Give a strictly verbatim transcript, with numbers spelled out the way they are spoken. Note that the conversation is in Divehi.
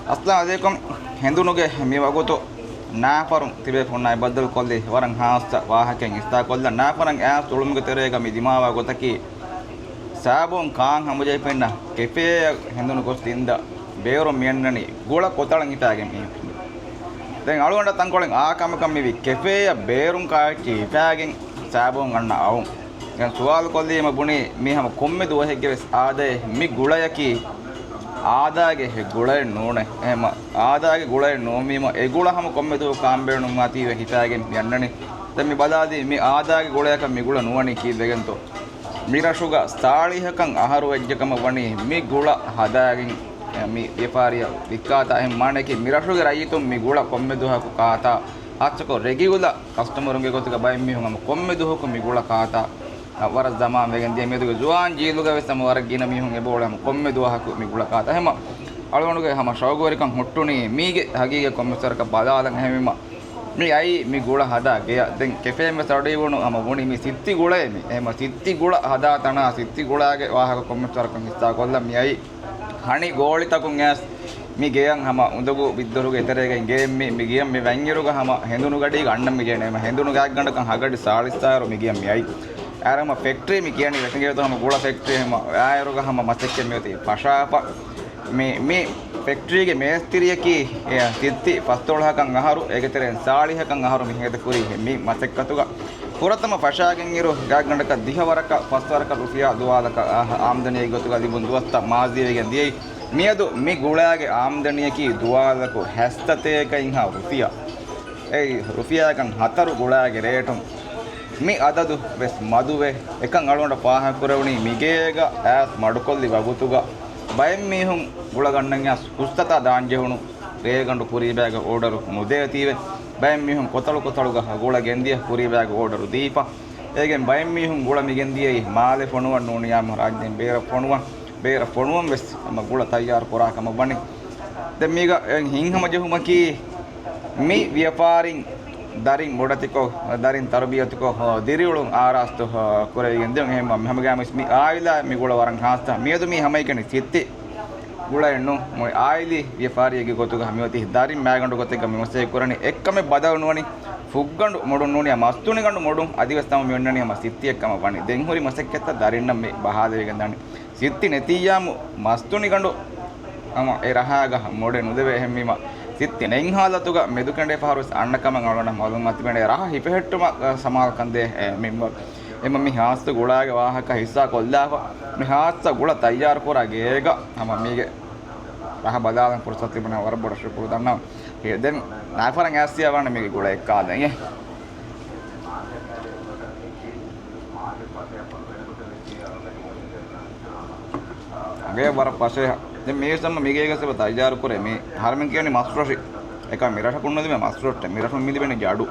އައްސަލާމު ޢަލައިކުމް. ހެނދުނުގެ މި ވަގުތު ނާފަރުން ތިބޭފުޅުންނާއި ބައްދަލުކޮށްލީ ވަރަށް ހާއްސަ ވާހަކައެއް އިސްތާކޮށްލަން. ނާފަރަށް އައިސް އުޅުމުގެ ތެރޭގަ މި ދިމާވާ ގޮތަކީ، ސާބޫން ކާން ހަމަޖެހިފައިންނަ ކެފޭއަށް ހެނދުނު ގޮސް ތިންދަ ބޭރުން މިއަންނަނީ ގުޅަ ކޮތަޅަށް ހިފާގެން މީހުން. ދެން އަޅުގަނޑަށް ތަންކޮޅެއް އާ ކަމަކަށް މިވީ، ކެފޭއަށް ބޭރުން ކާއެއްޗެއް ހިފާގެން ސާބޫން އަންނަ އައުން. ދެން ސުވާލު ކޮށްލީމަ ބުނީ، މީ ހަމަ ކޮންމެ ދުވަހެއްގެ ވެސް އާދައެއް މި ގުޅަޔަކީ އާދާގެ ގުޅައެއް ނޫނޭ. އެހެމަ އާދާގެ ގުޅައެއް ނޫންވީމަ، އެ ގުޅަ ހަމަ ކޮންމެ ދުވަހު ކާން ބޭނުންވާތީވެ ހިފާގެން މި އަންނަނީ. ދެން މި ބަލާލީ، މި އާދާގެ ގުޅަޔަކަށް މި ގުޅަ ނުވަނީ ކީއްވެގެންތޯ؟ މިރަށުގަ ސާޅީހަކަށް އަހަރު ވެއްޖެ ކަމަށް ވަނީ މި ގުޅަ ހަދާގެން މި ވިޔަފާރިއަށް ވިއްކާތާ. އެހެން މާނައަކީ، މިރަށުގެ ރައްޔިތުން މި ގުޅަ ކޮންމެ ދުވަހަކު ކާތާ، ހާއްސަކޮށް ރެގިއުލަ ކަސްޓަމަރުންގެ ގޮތުގަ ބައެއް މީހުން ހަމަ ކޮންމެ ދުވަހަކު މި ގުޅަ ކާތާ. އަ، ވަރަށް ޒަމާން ވެގެން ދިޔަ. މިއަދުގެ ޒުވާން ޖީލުގަ ވެސް ހަމަ ވަރަށް ގިނަ މީހުން އެބައުޅޭ ހަމަ ކޮންމެ ދުވަހަކު މި ގުޅަ ކާތާ. އެހެމަ އަޅުގަނޑުގެ ހަމަ ޝައުގުވެރިކަން ހުއްޓުނީ މީގެ ހަގީގަތް ކޮންމެސް ވަރަކަށް ބަލާލަން. އެހެންވީމަ، މި އައީ މި ގުޅަ ހަދާ ގެޔަށް. ދެން ކެފޭން ވެސް އަޑުއިވުނު ހަމަ ބުނި، މި ސިއްތި ގުޅައޭ މި. އެހެމަ ސިއްތި ގުޅަ ހަދާ ތަނާ، ސިއްތި ގުޅާގެ ވާހަކަ ކޮންމެސް ވަރަކަށް ހިއްސާ ކޮށްލަން. މި އައީ ހަނި ގޯޅިތަކުން އައިސް މި ގެޔަށް ހަމަ އުނދަގޫ ބިއްދޫރުގެ އެތެރޭގައި ގެއެއް މި، މި ގެޔަށް މި ވަންއިރުގަ ހަމަ ހެނދުނު ގަޑީގަ އަންނަން މި ޖެހެނީ. ހަމަ ހެނދުނު ގާތްގަނޑަކަށް ހަގަޑި ސާޅީސް ސާރު މި ގެޔަށް މި އައީ. އައިރު ހަމަ ފެކްޓްރީ މި ކިޔަނީ ވެސް އިނގޭތޯ ހަމަ ގުޅަ ފެކްޓްރީ. ހަމަ އައިރުގަ ހަމަ މަސައްކަތް މިއޮތީ ފަށާފަ. މި، މި ފެކްޓްރީގެ މޭސްތިރިއަކީ، އެ، ސިއްތި ފަސްދޮޅަހަކަށް އަހަރު، އޭގެ ތެރެއިން ސާޅީހަކަށް އަހަރު މި ހޭދަކުރީ މި މަސައްކަތުގަ. ފުރަތަމަ ފަށާގެންއިރު ގާތްގަނޑަކަށް ދިހަ ވަރަކަށް ފަސް ވަރަކަށް ރުފިޔާ ދުވާލަކަށް އާ، އާމްދަނީގެ ގޮތުގަ ލިބުނު ދުވަސްތައް މާޒީވެގެން ދިޔައީ. މިއަދު މި ގުޅާގެ އާމްދަނީއަކީ ދުވާލަކު ހަތްސަތޭކައެއްހާ ރުފިޔާ. އެއީ ރުފިޔާއަކަށް ހަތަރު ގުޅާގެ ރޭޓުން. މި އަދަދު ވެސް މަދުވެ، އެކަން އަޅުގަނޑަށް ފާހަގަކުރެވުނީ މިގޭގަ އައިސް މަޑުކޮށްލި ވަގުތުގަ ބައެއް މީހުން ގުޅަ ގަންނަން އައިސް ހުސްތަތާ ދާންޖެހުނު ރޭގަނޑު ކުރީބައިގަ އޯޑަރު ނުދޭތީވެ، ބައެއް މީހުން ކޮތަޅު ކޮތަޅުގަ ގުޅަ ގެންދިޔަ ކުރީބައިގަ އޯޑަރު ދީފަ. އޭގެން ބައެއް މީހުން ގުޅަ މިގެންދިޔައީ މާލެ ފޮނުވަން ނޫނިޔާމު ރާއްޖޭން ބޭރަށް ފޮނުވަން، ބޭރަށް ފޮނުވަން ވެސް ހަމަ ގުޅަ ތައްޔާރު ކުރާ ކަމަށް ވަނީ. ދެން މީގަ އެ ހިތްހަމަޖެހުމަކީ، މި ވިޔަފާރިން ދަރިން މުޑަތިކޮށް، ދަރިން ތަރުބިޔަތުކޮށް، ދިރިއުޅުން އާރާސްތު ކުރެވިގެން ދިޔުން. އެހެންވީމަ މި ހަމަގައިމުވެސް މި އާއިލާ މި ގުޅަ ވަރަށް ހާއްސަ. މިއަދު މީ ހަމައެކަނި ސިއްތި ގުޅައެއްނު، މުޅި އާއިލީ ވިޔަފާރިއެއްގެ ގޮތުގަ މިއޮތީ ދަރިން މާގަނޑު ގޮތެއްގަ މި މަސައްކަތް ކުރަނީ. އެއްކަމެއް ބަދަލު ނުވަނީ، ފުށްގަނޑު މޮޑުން ނޫނިޔާ މަސްތުނިގަނޑު މޮޑުން އަދިވެސް ތަމަ މި އޮންނަނީ ހަމަ ސިއްތިއެއް ކަމަށް ވަނީ. ދެން ހުރި މަސައްކަތްތައް ދަރިންނަށް މި ބަހާލެވިގެން ދާނެ. ސިއްތި ނެތިއްޔާމު މަސްތުނިގަނޑު ހަމަ އެ ރަހާގަ މޮޑެއް ނުދެވޭ. އެހެންވީމަ، ސިއްތި ނެތް ހާލަތުގަ މެދުކެނޑޭ ފަހަރުވެސް އަންނަ ކަމަށް އަޅުގަނޑަށް މައުލޫމާތު މިއެޅޭ. ރަހަ ހިފެހެއްޓުމަށް ސަމާލުކަންދޭ މިންވަރު. އެމަ މި ހާއްސަ ގުޅާގެ ވާހަކަ ހިއްސާ ކޮށްލާފަ، މި ހާއްސަ ގުޅަ ތައްޔާރު ކުރާ ގޭގަ ހަމަ މީގެ ރަހަ ބަލާލަން ފުރުސަތު ލިބުނަ ވަރަށް ބޮޑަށް ޝުކުރު ދަންނަވަން. ދެން ނާފަރަށް އައިސް ވާނެ މީގެ ގުޅަ އެއްކާލަން. އަނގަޔަށް ވަރަށް ފަސޭހަ. ދެން މީވެސް ހަމަ މިގޭގަ ސިބަ ތައްޔާރު ކުރޭ. މި އަހަރެމެން ކިޔަނީ މަސްރޮށި. އެކަމް މި ރަށަކުން ނުލިބޭ މަސްރޮށްޓެއް. މި ރަށުން މި ލިބެނީ ޖަޑު.